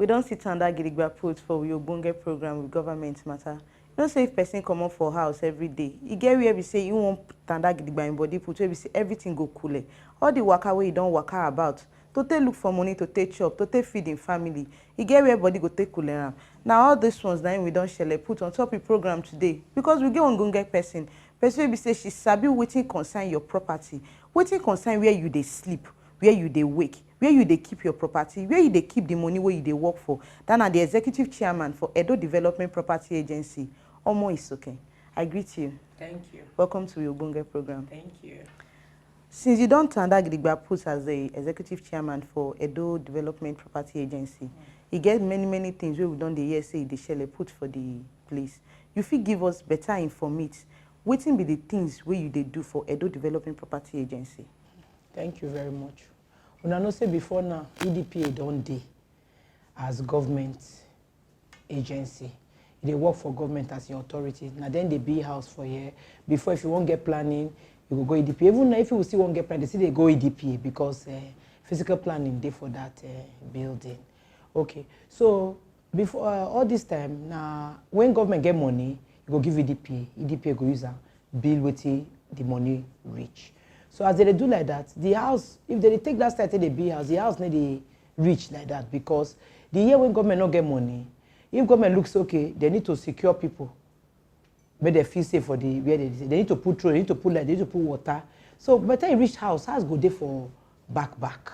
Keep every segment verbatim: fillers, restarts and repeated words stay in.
We don sit under gidigba put for we ogbonge program with government matter. You know say if person comot for house every day, e get where be say you wan tanda gidigba im body put, wey be say everything go coole. All the waka wey you don waka about to take look for money to take chop, to take feed im family, e get where body go take coole am. Na all these ones na im we don shele put on top the program today, because we get ogbonge person, person wey be say she sabi wetin concern your property, wetin concern where you dey sleep, where you dey wake, where you dey keep your property, where you dey keep the money wey you dey work for. That na the executive chairman for Edo Development Property Agency, Omo Isoke. I greet you. Thank you. Welcome to your ogbonge program. Thank you. Since you don tanda gidigba put as the executive chairman for Edo Development Property Agency, e get many many things wey we don dey hear say e dey shele put for the place. You fit give us better informate wetin be the things wey you dey do for Edo Development Property Agency? Thank you very much. Una know say before now, E D P A don dey as government agency. E dey work for government as im authority. Na dem dey build house for here. Before, if you wan get planning, you go go E D P A. Even now, if you still wan get planning, they still dey go E D P A because uh, physical planning dey for that uh, building. Okay, so before uh, all this time, na when government get money, you go give E D P A. E D P A go use am build wetin the money reach. So as they dey do like that, the house, if they dey take that style take dey build house, the house no dey reach like that, because the year when government no get money, if government look say okay, they need to secure people, make dem feel safe for the where they dey, they need to put road, they need to put light, they need to put water. So by the time you reach house, house go dey for back back.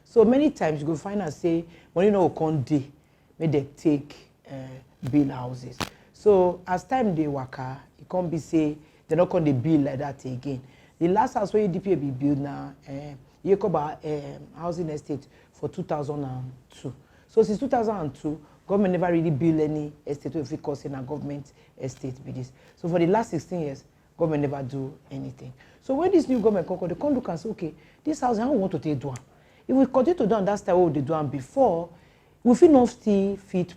So many times you go find out say money no go come dey make dem take uh, build houses. So as time dey waka, e come be say dem no come dey build like that again. The last house wey E D P A bin build na uh, Yekoba um, housing estate for two thousand and two. So since two thousand and two, government never really build any estate wey fit call say na government estate be this. So for the last sixteen years, government never do anything. So when this new government come, come, they come look and say, okay, this house, how we want to take do am? If we continue to do am that style wey we dey do am before, we fit not still fit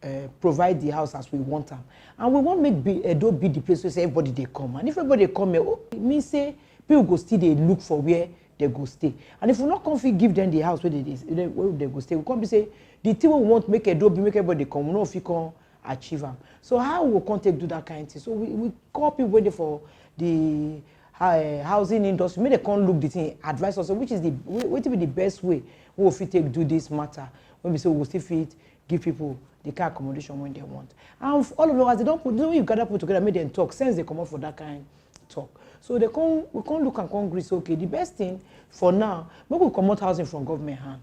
uh, provide the house as we want am. And we wan make be, Edo be the place wey say everybody dey come. And if everybody dey come here, oh, e mean say people go still dey look for where they go stay. And if we no come fit give them the house where they, dey, where they go stay, we come be say the thing wey we want make Edo be, make everybody dey come, we no fit come achieve am. So how we go come take do that kind thing? So we, we call people wey dey for the uh, housing industry, make dem come look the thing, advise us, so which is the, wh- wetin be the best way wey we fit take do this matter, wey be say we go still fit give people the kind accommodation wey dem want. And f- all of us, as they don put, when you gather put together, make dem talk, sense dey comot for that kind talk. So they come, we come look and come gree say, okay, the best thing for now, make we comot housing from government hand.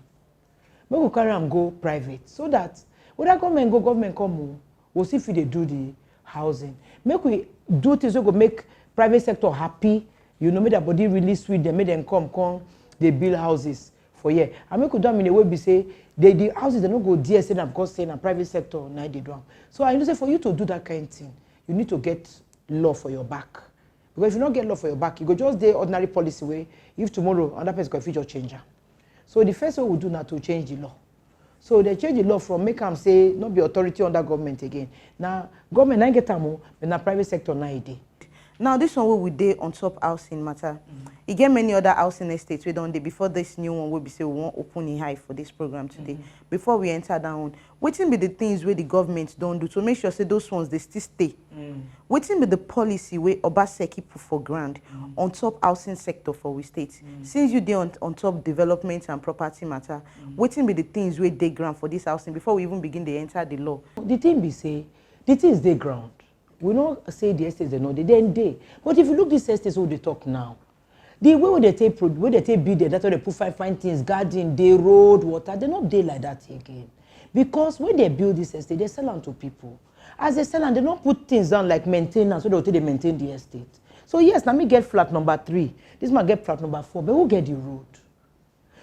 Make we carry am go private, so that whether government go, government come o, we still fit dey do the housing. Make we do things wey go make private sector happy, you know, make their body really sweet dem, make dem come, come dey build houses for here. And make we do am in a way be say the, the houses, they no go there say na because say na private sector na dey do am. So I know say for you to do that kind thing, you need to get law for your back. Because if you no get law for your back, you go just dey ordinary policy wey if tomorrow another person go fit just change am. So the first thing we do na to change the law. So they change the law from make am say no be authority under government again. Na government na get am o, but na private sector na e dey. Now this one wey we dey on top housing matter, e get many other housing estates wey don dey before this new one wey be say we wan open e eye for this program today. Before we enter that one, wetin be the things wey the government don do to make sure say those ones dey still stay? Wetin be the policy wey Obaseki put for ground on top housing sector for we state? Since you dey on, on top development and property matter, wetin be the things wey dey ground for this housing before we even begin dey enter the law? The thing be say, the things dey ground. We no say the estates dem no dey, dem dey. But if you look this estates wey we dey talk now, the way wey dem take pro- wey dem take build dem, that way dem put fine fine things, garden dey, road, water, dem no dey like that again. Because when dem build this estate, dem sell am to people. As dem sell am, dem no put things down like maintenance, so dem go take dey maintain the estate. So yes, na me get flat number three. This man get flat number four, but who get the road?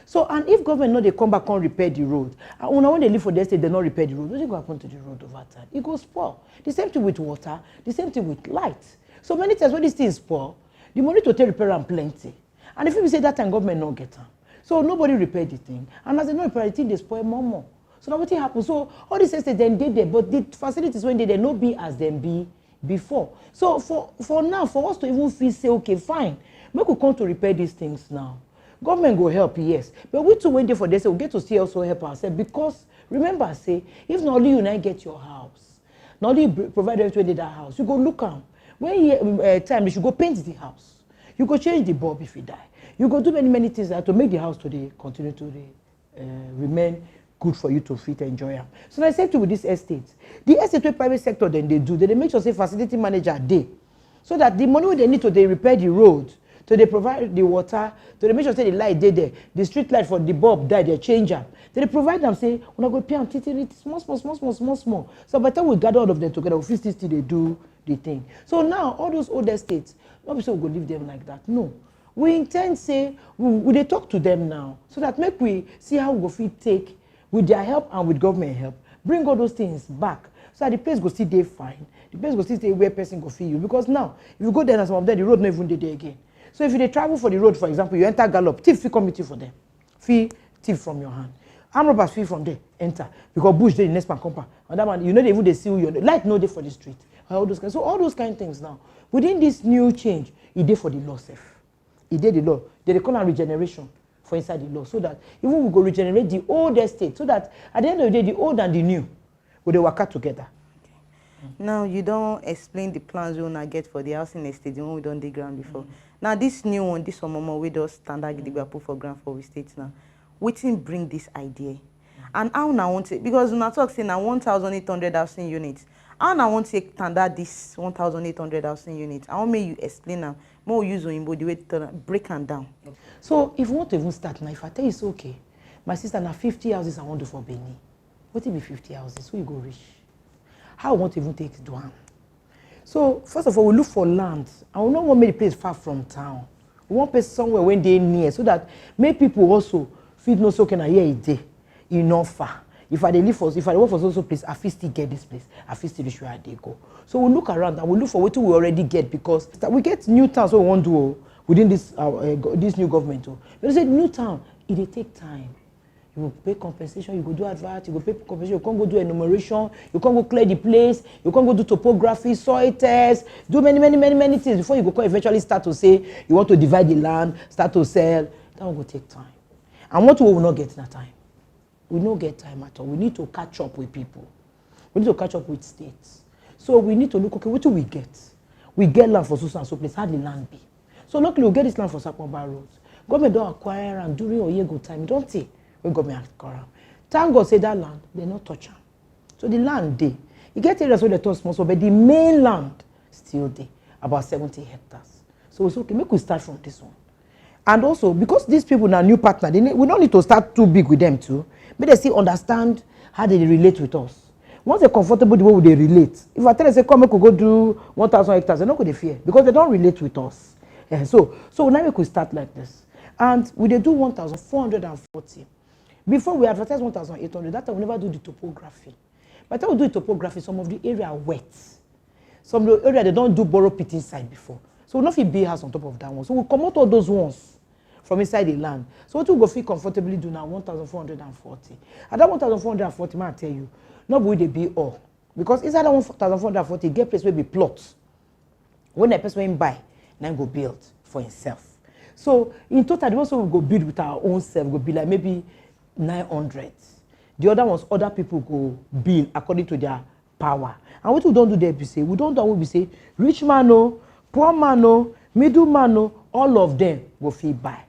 So, and if government no dey come back come repair the road, and una wey dey live for the estate, dem no repair the road, wetin go happen to the road over time? E go spoil. The same thing with water, the same thing with light. So many times when this thing spoil, the money to take repair am plenty. And if you say that time government no get am, so nobody repair the thing. And as dem no repair, the thing dey spoil more more. So na wetin happen? So all these estates dem dey there, but the facilities wey dey there no be as dem be before. So for for now, for us to even feel say, okay, fine, make we come to repair these things now. Government go help, yes, but we too wey dey for there, say we get to still also help ourselves, because Remember say, if na only you na get your house, na only you provide everything wey dey that house, you go look am. When year, um, uh, time, you should go paint the house. You go change the bulb if e die. You go do many, many things that to make the house to dey continue to dey, uh, remain good for you to fit enjoy am. So na same thing with this estate. The estate wey private sector dem dey do, dem dey make sure say facility manager dey. So that the money wey dem need to dey repair the road, to dey provide the water, to dey make sure say the light dey there, the street light for the bulb die, dem change am. Dem dey provide am say, "Una go pay am titiri small, small, small, small, small, small." So by the time we gather all of them together, we fit still, still dey do the thing. So now, all those old estates, no be say we go leave them like that. No. We intend say we, we dey talk to them now, so that make we see how we go fit take, with their help and with government help, bring all those things back, so that the place go still dey fine, the place go still dey where person go fit you. Because now, if you go there now, some of them, the road no even dey there again. So if you dey travel for the road, for example, you enter Gallop, thief fit come meet you for there, fit thief from your hand. Armed robbers fit from there enter, because bush dey the next man compound. And that man, you no dey even dey see who your light no dey for the street. All those kind, so all those kind things now, within this new change, e dey for the law sef. E dey the law. Dem dey call am regeneration for inside the law, so that even we go regenerate the old estate, so that at the end of the day, the old and the new go dey waka together. Now you don explain the plans wey una get for the housing estate, the one wey don dey ground before. Now this new one, this one momo wey don stand out gidigba put for ground for we state now. Wetin bring this idea? And how una wan take, because una talk say na one thousand eight hundred housing units. How una wan take tanda this one thousand eight hundred housing units? I wan make you explain am. Make we use oyinbo the way to tell am, break am down. So if you want to even start now, if I tell you say, "Okay, my sister, na fifty houses I wan do for Benin," wetin be fifty houses? Who you go reach? How you want to even take do am? So first of all, we look for land, and we no wan make the place far from town. We wan place somewhere wey dey near, so that make people also fit know say, "Okay, na here e dey, e no far. If I dey live for, if I dey work for so so place, I fit still get this place. I fit still reach where I dey go." So we look around and we look for wetin we already get, because we get new towns wey we wan do o, within this, uh, uh, go- this new government o. But you say new town, e dey take time. You go pay compensation, you go do advert, you go pay compensation, you come go do enumeration, you come go clear the place, you come go do topography, soil test, do many, many, many, many things before you go come eventually start to say you want to divide the land, start to sell. That one go take time. And what we will not get na time. We no get time at all. We need to catch up with people. We need to catch up with states. So we need to look, okay, wetin we get? We get land for so so and so place. How the land be? So luckily, we get this land for Saponba Road. Government don acquire am during Oyego time. E don tey wey government acquire am. Thank God say that land, dem no touch am. So the land dey. E get areas wey dem touch small small, but the main land still dey, about seventy hectares. So it's okay, make we start from this one. And also, because these people na new partner, they need, we no need to start too big with them too. Make dem still understand how dem dey relate with us. Once dem comfortable the way we dey relate, if I tell them say, "Come, make we go do one thousand hectares," dem no go dey fear, because dem don relate with us. Eh, so, so now make we start like this. And we dey do one thousand four hundred and forty. Before, we advertise one thousand eight hundred. That time we never do the topography. By the time we do the topography, some of the area wet. Some of the area, dem don do borrow pit inside before. So we no fit build house on top of that one. So we comot all those ones from inside the land. So wetin we go fit comfortably do now, one thousand four hundred and forty. And that one thousand four hundred and forty, make I tell you, no be we dey build all. Because inside that one thousand four hundred and forty, e get place wey be plot. When a person wey buy, na him go build for himself. So in total, the ones wey we go build with our own self go be like maybe nine hundred. The other ones, other people go build according to their power. And wetin we don do there be say, we don do am wey be say, rich man o, poor man o, middle man o, all of them go fit buy.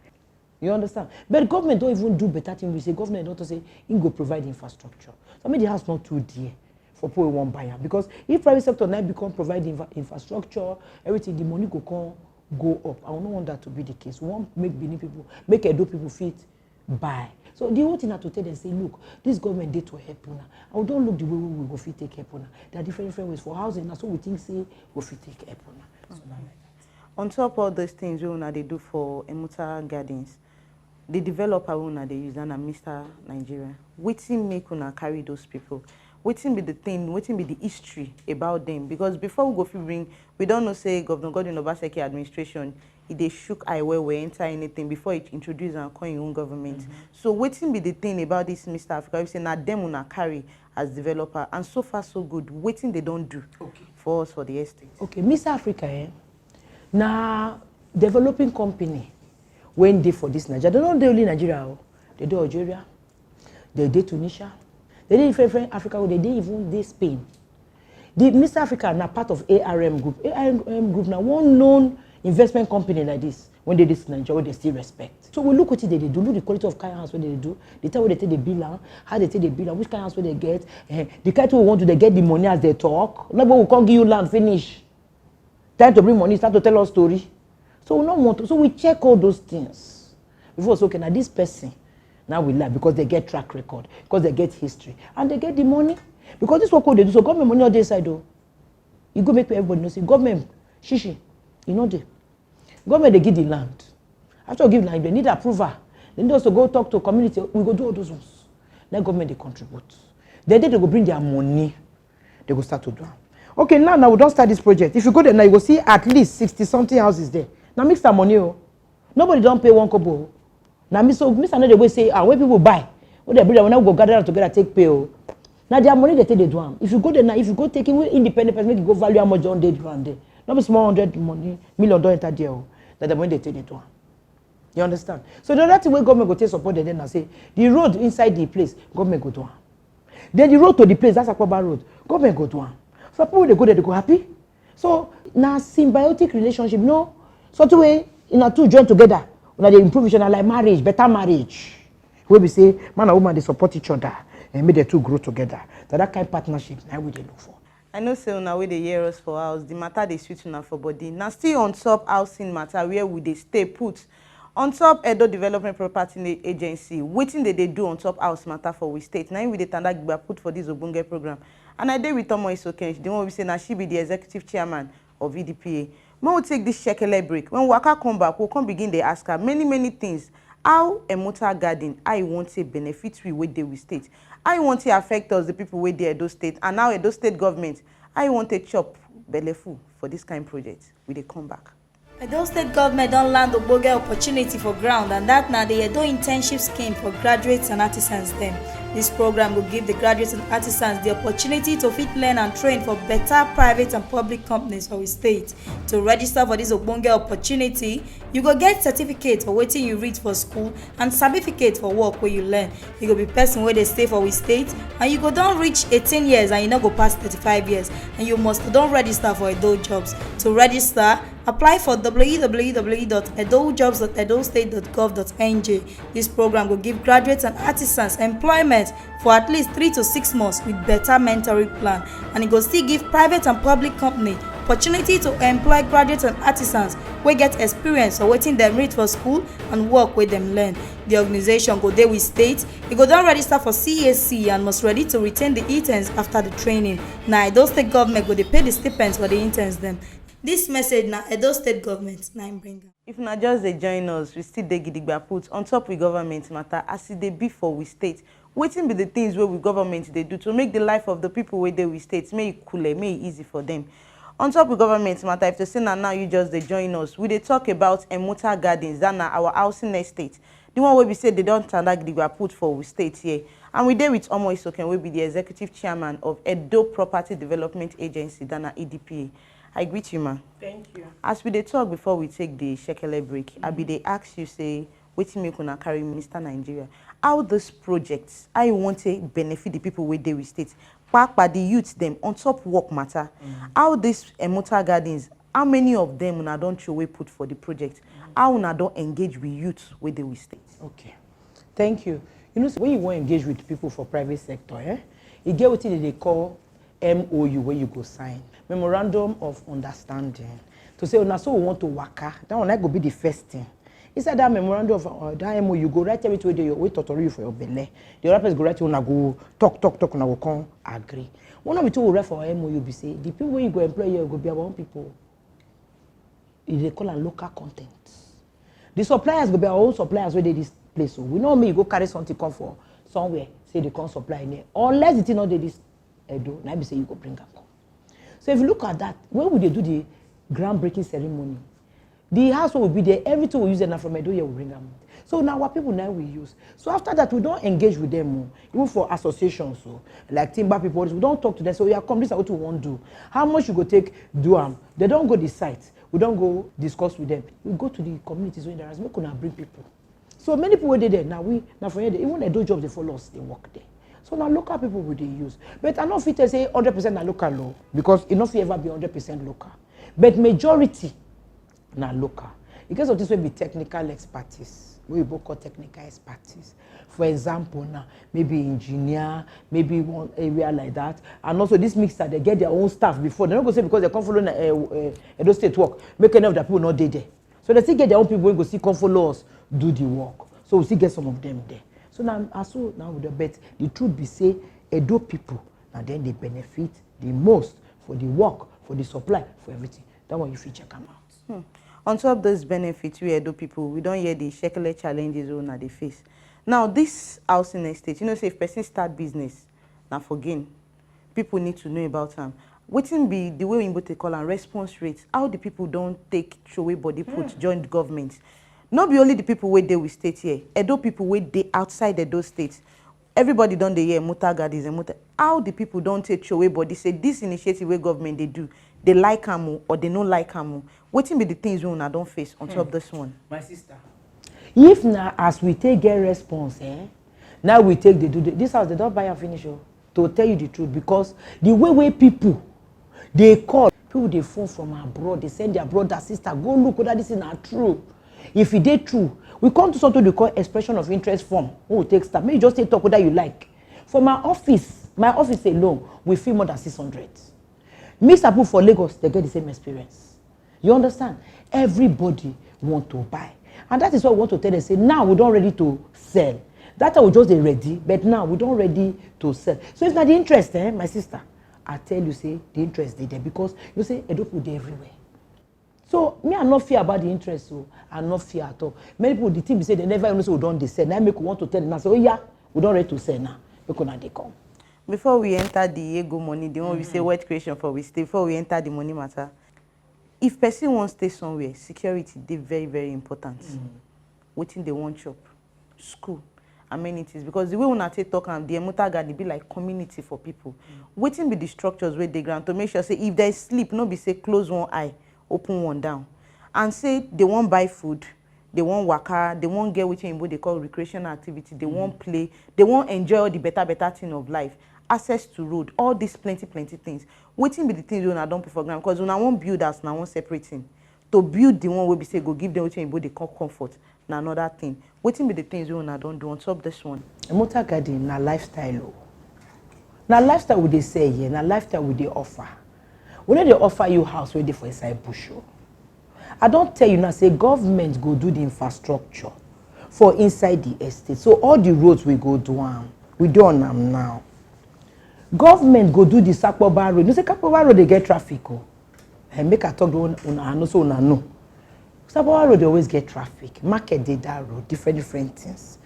You understand? But government don even do better thing. We say government don talk say im go provide infrastructure. So make the house not too dear for people wey wan buy am. Because if private sector now become provide infra infrastructure, everything, the money go come go up. I no want that to be the case. We wan make Benin people, make Edo people fit buy. So the whole thing na to tell them say, "Look, this government dey to help una. And we don look the way wey we go fit take help una. There are different, different ways for housing. Na so we think say we fit take help una." So na like that. On top all those things wey una dey do for Emuta Gardens, the developer wey una dey use, that na Mister Nigeria. Wetin make una carry those people? Wetin be the thing? Wetin be the history about them? Because before we go fit bring, we don know say Governor Godwin Obaseki administration, e dey shook eye well well enter anything before e introduce and come im own government. So wetin be the thing about this Mister Africa wey be say na dem una carry as developer, and so far so good? Wetin dem don do for us for the estate? Okay, Mister Africa, eh, na developing company wey dey for this Nigeria. Dem no dey only Nigeria o. Dem dey Algeria, dem dey Tunisia, They dey different, different Africa wey they dey even dey Spain. The Mister Africa na part of A R M Group. A R M Group na one known investment company like this wey dey this Nigeria wey they still respect. So we look wetin they dey do, look the quality of kind house wey they dey do, the time wey they take dey build am, how they take dey build am, which kind house wey they get, eh, the kind thing we want to, they get the money as they talk. No be we come give you land finish. Time to bring money, start to tell us story. So we no want to, so we check all those things. Before we say, okay, now this person, now we like because they get track record, because they get history, and they get the money. Because this work wey they do, so government money no dey side though. You go make everybody know say government, shishi, you know dey. Government dey give the land. After you give land, they need approval. They need us to go talk to community. We go do all those ones. Then government dey contribute. Then they go bring their money. They go start to do am. Okay, now, now we don start this project. If you go there now, you go see at least sixty something houses there. Now mix that money, oh. Nobody don pay one kobo. Now me so, me I no dey wait say, ah, when people buy, when they bring them, when we go gather am together, take pay, oh. Now their money they take dey do am. If you go there now, if you go take it, independent person, make you go value how much don dey ground there. No be small hundred money, million don enter there, oh. That the money they take dey do am. You understand? So the other thing wey government go take support them then na say the road inside the place, government go do am. Then the road to the place, that's Akpaba Road, government go do am. So people wey dey go there, they go happy. So na symbiotic relationship, no? So two way, una two join together, una dey improve each other like marriage, better marriage. Wey be say man and woman dey support each other, and make the two grow together. So that kind partnership na we dey look for. I know say una wey dey hear us for house, the matter dey sweet una for body. Na still on top housing matter where we dey stay put. On top Edo Development Property Agency, wetin they dey do on top house matter for we state? Na im we dey tanda gidigba put for this ogbonge program. And I dey with Tomo Isokenj, the one we say na she be the executive chairman of E D P A. Make we take this shekele break. When we waka come back, we'll come begin dey ask her many, many things. How Emota Garden, how e wan take benefit we wey dey we state? How e wan take affect us, the people wey dey Edo State? And how Edo State government, how e wan take chop belle full for this kind project? We dey come back. Edo State government don land ogbonge opportunity for ground, and that na the Edo Internship Scheme for graduates and artisans dem. This program go give the graduates and artisans the opportunity to fit learn and train for better private and public companies for we state. To register for this ogbonge opportunity, you go get certificate for wetin you read for school and certificate for work wey you learn. You go be person wey dey stay for we state, and you go don reach eighteen years and you no go pass thirty-five years, and you must don register for Edo Jobs. To register, apply for www.edojobs.edostate.gov.ng. This program go give graduates and artisans employment for at least three to six months with better mentoring plan, and e go still give private and public company opportunity to employ graduates and artisans wey get experience for wetin dem read for school and work wey dem learn. The organization go dey with state, e go don register for C A C and must ready to retain the interns after the training. Na Edo State government go dey pay the stipends for the interns dem. This message na Edo State government na im bring am. If una just dey join us, we still dey gidigba put on top we government matter as e dey be for we state. Wetin be the things wey we government dey do to make the life of the people wey dey we state make e coole, make e easy for them? On top we government matter, if to say na now you just dey join us, we dey talk about Emota Gardens, that na our housing estate, the one wey be say they don tanda gidigba put for we state here. And we dey with Omo Isoken, wey be the executive chairman of Edo Property Development Agency, that na E D P A. I greet you, ma. Thank you. As we dey talk before we take the shekele break, I be dey ask you say, wetin make una carry minister Nigeria? How this project, how you want to benefit the people wey dey we state? Papa, the youth dem on top work matter. Mm. How this Emota Gardens, how many of them una don throw away put for the project? Mm. How una don engage with youth wey dey we state? Okay. Thank you. You know, when you wan engage with people for private sector, eh, e get wetin they dey call M O U wey you go sign, Memorandum of Understanding. To say, una so we want to waka, that one na go be the first thing. Inside that memorandum of, uh, that M O U, you go write everything wey dey your, wey totori you for your belle. The other person go write, una go talk, talk, talk, una go come agree. One of the thing we write for our M O U be say the people wey you go employ here go be our own people. E dey call am local content. The suppliers go be our own suppliers wey dey this place. So we no make you go carry something come for somewhere, say they come supply there. Unless the thing no dey this Edo, na be say you go bring am come. So if you look at that, when we dey do the groundbreaking ceremony, the house wey will be there, everything we use there na from Edo here we bring am. So na our people na we use. So after that, we don engage with them o. Even for associations o, like timber people, we don talk to them. So, yeah, come, this is what we wan do. How much you go take do am? They don go the site. We don go discuss with them. We go to the communities wey dey around, make una bring people. So many people wey dey there na we, na for here dey, even Edo Jobs dey follow us, dey work there. So na local people we dey use. But I no fit tell say hundred percent na local o, because e no fit ever be hundred percent local. But majority na local. In case of this wey be technical expertise, wey oyibo call technical expertise. For example now, maybe engineer, maybe one area like that. And also this mixer, they get their own staff before. They no go say because they come follow na, uh, uh, Edo State work, make any of their people no dey there. So they still get their own people wey go still come follow us do the work. So we still get some of them there. So now, as so now we dey bet. The truth be say, Edo people na dem dey benefit the most for the work, for the supply, for everything. That one you fit check am out. On top those benefits wey Edo people, we don hear the shekele challenges wey una dey face. Now, this housing estate, you know say if person start business, na for gain. People need to know about am. Wetin be the way oyibo take call am, response rate? How the people don take throway body put join the government? No be only the people wey dey we state here, Edo people wey dey outside Edo state, everybody don dey hear Emuta Gardens, Emuta. How the people don take throway body say this initiative wey government dey do, they like am o or they no like am o? Wetin be the things wey una don face on top this one? My sister, if na as we take get response, eh, now we take dey do the, this house, they don buy am finish o, to tell you the truth, because the way wey people dey call, people dey phone from abroad, dey send their brother, sister, go look whether this thing na true. If e dey true, we come do something we call expression of interest form. Who will take start? Make you just take talk whether you like. For my office, my office alone, we fit more than six hundred. Mr. Pooh for Lagos, they get the same experience. You understand? Everybody want to buy. And that is why we want to tell them, say, now we don ready to sell. That time we just dey ready, but now we don ready to sell. So if na the interest, eh, my sister, I tell you, say, the interest dey there, because you say Edo people dey everywhere. So me, I no fear about the interest o. I no fear at all. Many people, the thing be say they never even know say we don dey sell. Now make we want to tell them now, say, oh yeah, we don ready to sell now. Make una dey come. Before we enter the ego money, the one we say wealth creation for we stay, before we enter the money matter, if person wan stay somewhere, security dey very, very important. Wetin they wan chop, school, amenities, because the way una take talk am, the Emuta Garden be like community for people. Wetin be the structures wey dey ground to make sure say if there is sleep, no be say close one eye, open one down, and say they wan buy food, they wan waka, they wan get wetin oyibo dey call recreational activity, they wan play, they wan enjoy all the better better thing of life, access to road, all these plenty plenty things. Wetin be the things wey una don put for ground? Because una wan build house, na one separate thing. To build the one wey be say go give them wetin oyibo dey call comfort, na another thing. Wetin be the things wey una don do on top this one? Emuta Garden na lifestyle o. Na lifestyle we dey sell here, na lifestyle we dey offer. We no dey offer you house wey dey for inside bush o. I don tell you now say government go do the infrastructure for inside the estate. So all the roads we go do am, we dey on am now. Government go do the Sapoba road. You know say Sapoba road dey get traffic o. Eh, make I talk the one una, I know say una know. Sapoba road dey always get traffic. Market dey that road, different different things.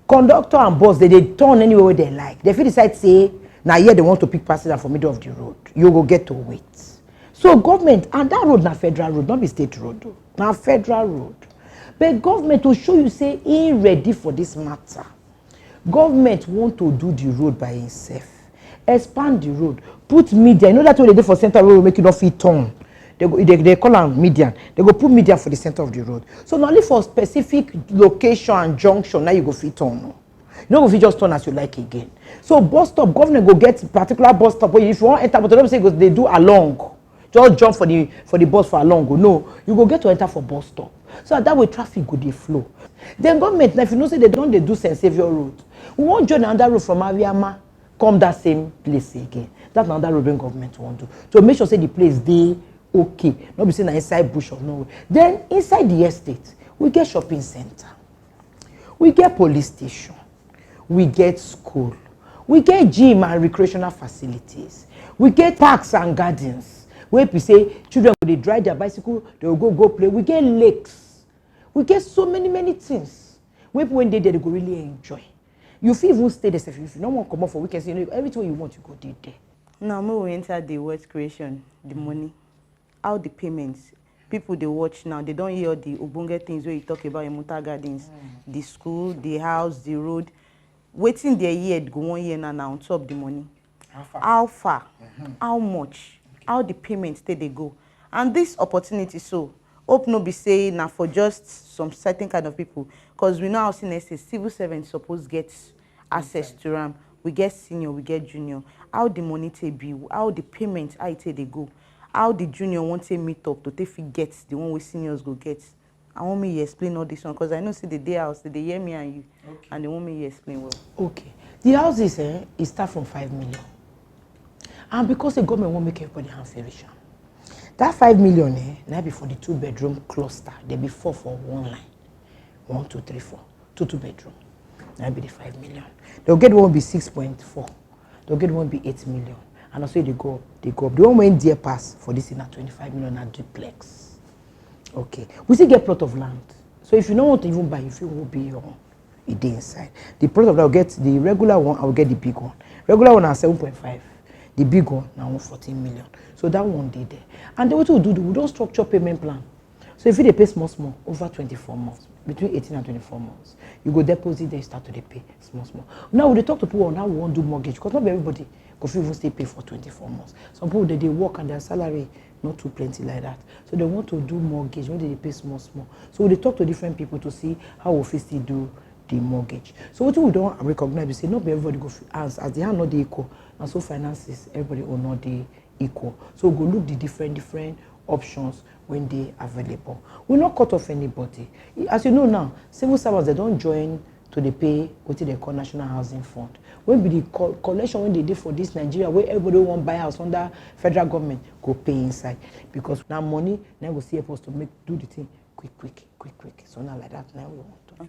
Conductor and bus, they dey turn anywhere wey they like. They fit decide say na here they want to pick passenger for middle of the road. You go get to wait. So government, and that road na federal road, no be state road o. Na federal road. But government to show you say e ready for this matter. Government want to do the road by himself, expand the road, put median. You know that way they dey for center road make you no fit turn. They go, they, they call am median. They go put median for the center of the road. So na only for specific location and junction now you go fit turn o. You no go fit just turn as you like again. So bus stop, government go get particular bus stop wey if you wan enter motor, no be say you go dey do along, just jump for the, for the bus for along o. No, you go get to enter for bus stop. So that way traffic go dey flow. Then government now, if you know say they don dey do Saint Saviour road, we wan join another road from Awiama come that same place again. That's another road wey government wan do to make sure say the place dey okay. No be say na inside bush or nowhere. Then inside the estate, we get shopping center, we get police station, we get school, we get gym and recreational facilities, we get parks and gardens wey be say children go dey drive their bicycle, they go go play. We get lakes, we get so many many things wey people wey dey there they go really enjoy. You fit even stay there sef if you no wan comot for weekends. You know, everything wey you want, you go dey there. Now make we enter the wealth creation, the money, how the payments. People dey watch now, they don hear all the ogbonge things wey you talk about, Emuta Gardens, the school, the house, the road. Wetin they hear go wan hear now na on top the money. How far? How far? How much? How the payment take dey go? And this opportunity so, hope no be say na for just some certain kind of people, because we know how senior say civil servants suppose get access to am. We get senior, we get junior. How the money take be? How the payment, how e take dey go? How the junior wan take meet up to take fit get the one wey seniors go get? I wan make you explain all this one, 'cause I know say they dey house, they dey hear me and you, and they wan make you explain well. Okay. The houses, eh, e start from five million. And because the government wan make everybody hand fit reach am, that five million, eh, na be for the two bedroom cluster. There be four for one line. One, two, three, four. Two, two bedroom. Na be the five million. They'll get one wey be six point four. They'll get one wey be eight million. And also they go up, they go up. The one wey dear pass for this thing na twenty-five million, na duplex. Okay. We still get plot of land. So if you no want to even buy, if you will be your own, e dey inside. The plot of land, get the regular one, I will get the big one. Regular one na seven point five. The big one na one fourteen million. So that one dey there. And then wetin we do, we don structure payment plan. So if you dey pay small small over twenty-four months, between eighteen and twenty-four months, you go deposit, then you start to dey pay small small. Now we dey talk to people on how we wan do mortgage, because not be everybody go fit even still pay for twenty-four months. Some people dey dey work and their salary not too plenty like that, so they want to do mortgage wey they dey pay small small. So we dey talk to different people to see how we fit still do the mortgage. So wetin we don recognize be say not be everybody go fit, as as the hand no dey equal, na so finances everybody own no dey equal. So we go look the different different options wey dey available. We no cut off anybody. As you know now, civil servants, they don join to dey pay wetin they call National Housing Fund, wey be the co- collection wey dey dey for this Nigeria, wey everybody wey wan buy house under federal government go pay inside, because na money na go still help us to make do the thing quick quick quick quick. So na like that na we want to.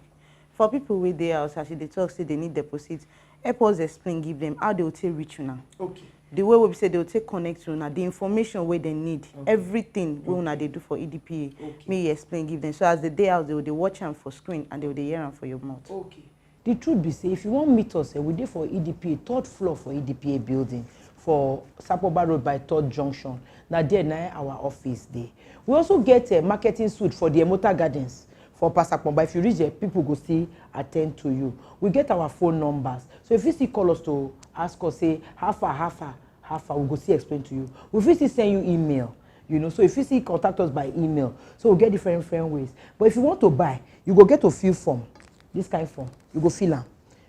For people wey dey house, as you dey talk say they need deposit, help us explain give them how they will take reach una. Okay. The way wey be say they will take connect una, the information wey they need, everything wey una dey do for E D P A, Okay. Make you explain give them. So as they dey house, they will dey watch am for screen and they will dey hear am for your mouth. Okay. The truth be say, if you wan meet us, eh, we dey for E D P A, third floor for E D P A building for Sapoba Road by third junction. Na there na our office dey. We also get a marketing suite for the Emota Gardens for Pasapon. But if you reach there, people go still attend to you. We get our phone numbers. So if you still call us to ask us, say, how far, how far, how far, we go still explain to you. We fit still send you email, you know, so if you still contact us by email. So we get different, different ways. But if you want to buy, you go get to fill form, this kind form. You go fill am.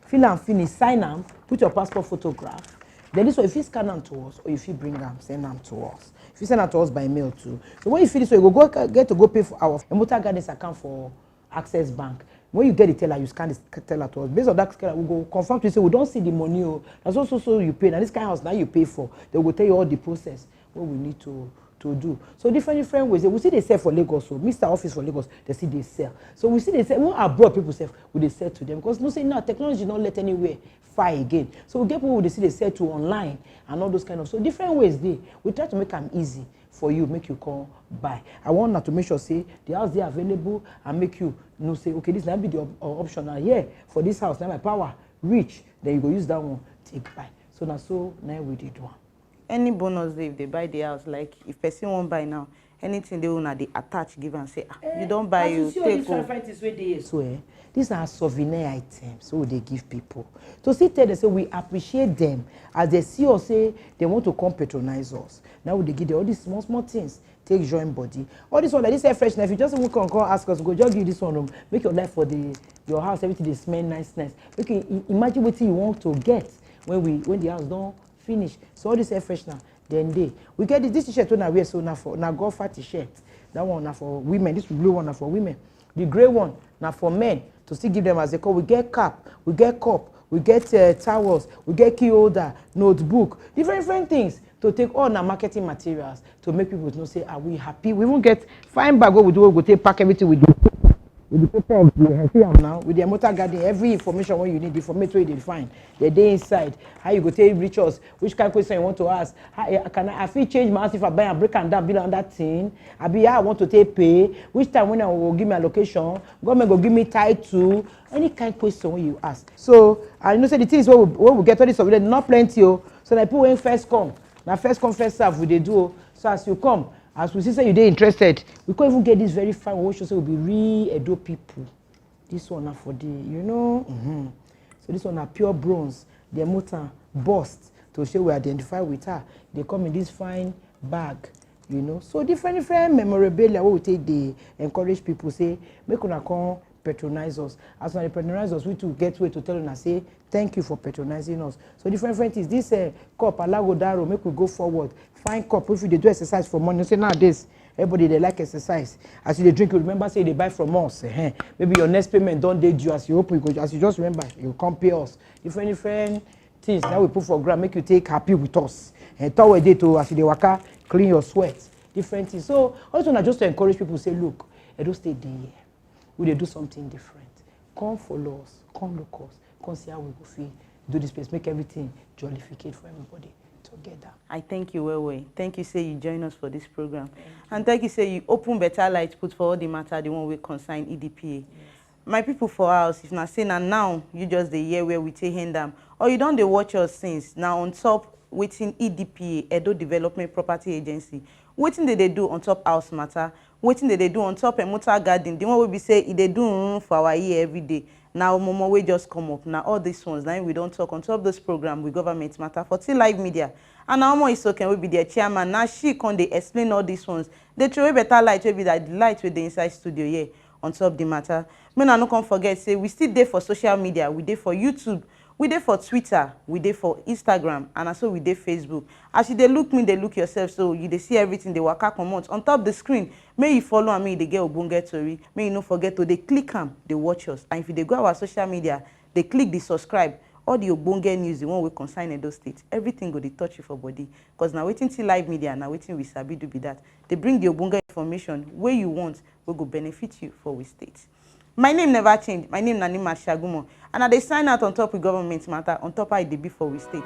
Fill am finish, sign am, put your passport photograph. Then this one, if you scan am to us, or if you bring am, send am to us. If you send am to us by mail too. So when you finish, so you go, go get to go pay for our Emota Gardens account for Access Bank. When you get the teller, you scan the teller to us. Based on that teller, we go confirm to you say we don see the money. Oh, that's so so so you pay. Now this kind of house now you pay for. They will tell you all the process what we need to to do. So different different ways. We see they sell for Lagos. So Mister Office for Lagos, they see they sell. So we see they sell. Even abroad people sell, we they sell to them, because no say now technology not let anywhere far again. So we get people they see they sell to online and all those kind of. So different ways they we try to make them easy for you, make you come buy. I want now to make sure say the house they available and make you know say, okay, this now be the op- uh, option now here for this house. Now my power reach, then you go use that one take buy. So now so now we did one. Any bonus dey if they buy the house, like if person wan buy now, anything they una dey attach give am say, ah, you don buy, you take o. Things wey dey here so, eh, these are souvenir items wey we dey give people to still tell them say we appreciate them as they see us say they want to come patronize us. Now we dey give them all these small small things, take join body. All this one, like this air freshener, if you just even come come ask us, we go just give you this one, um, make your life for the your house, everything dey smell nice nice. Make you i- imagine wetin you want to get when we when the house don finish. So all this air freshener, then dey. We get this, this shirt wey una wear so na for na golfer t-shirt. That one na for women. This blue one na for women. The grey one na for men to still give them as they call. We get cap, we get cup, we get uh, towels, we get key holder, notebook, different different things to take all na marketing materials to make people know say, are we happy? We even get fine bag wey we do wey we go take pack everything with the with the paper of the, I see am now, with the Emota Garden. Every information wey you need, information wey you dey find, they dey inside. How you go take reach us? Which kind question you want to ask? How, eh, can I, I fit change my house if I buy am, break am down, build another thing? Abi how I want to take pay? Which time when I go give me allocation? Government go give me title? Any kind question wey you ask. So I know say the things wey we, wey we get all this of them not plenty o. So na people wey first come, na first come first serve we dey do o. So as you come, as we see say you dey interested, we come even get this very fine one wey show say we be real Edo people. This one na for the, you know. Mm-hmm. So this one na pure bronze. The motor bust to show we identify with her. They come in this fine bag, you know. So different different memorabilia wey we take dey encourage people say make una come patronize us. As una dey patronize us, we too get way to tell una say thank you for patronizing us. So different different things. This uh, cup, alagodaro, make we go forward. Fine cup, if you dey do exercise for morning, say nowadays everybody dey like exercise. As you dey drink, you remember say you dey buy from us. Eh, maybe your next payment don dey due. As you open, you go, as you just remember, you come pay us. Different different things now we put for ground, make you take happy with us. And towel dey to, as you dey waka, clean your sweat. Different things. So also na just to encourage people, say look, Edo State dey here. We dey do something different. Come follow us, come look us, come see how we go fit do this place, make everything jollificate for everybody together. I thank you well well. Thank you say you join us for this program. And thank you say you open better light put for all the matter, the one wey concern E D P A. My people for house, if na say na now you just dey hear where we take hand am, or you don dey watch us since, na on top wetin E D P A, Edo Development Property Agency, wetin dem dey do on top house matter, wetin dem dey do on top Emota Garden, the one wey be say e dey do mm for our ear every day. Na omomo wey just come up, na all these ones na im we don talk on top this program with government matter for T Live Media. And na Omo Isoken wey be their chairman, na she come dey explain all these ones, dey throw away better light wey be that the light wey dey inside studio here on top the matter. Make una no come forget say we still dey for social media, we dey for YouTube, we dey for Twitter, we dey for Instagram, and na so we dey Facebook. As you dey look me, dey look yourself, so you dey see everything dey waka comot on top the screen. Make you follow am, make you dey get ogbonge tori. Make you no forget to dey click am, dey watch us. And if you dey go our social media, dey click the subscribe. All the ogbonge news, the one wey concern Edo State, everything go dey touch you for body. Cause na wetin T Live Media, na wetin we sabi do be that. Dey bring the ogbonge information wey you want, wey go benefit you for we state. My name never change. My name na Nima Shagumo, and I dey sign out on top with government matter, on top how e dey be for we state.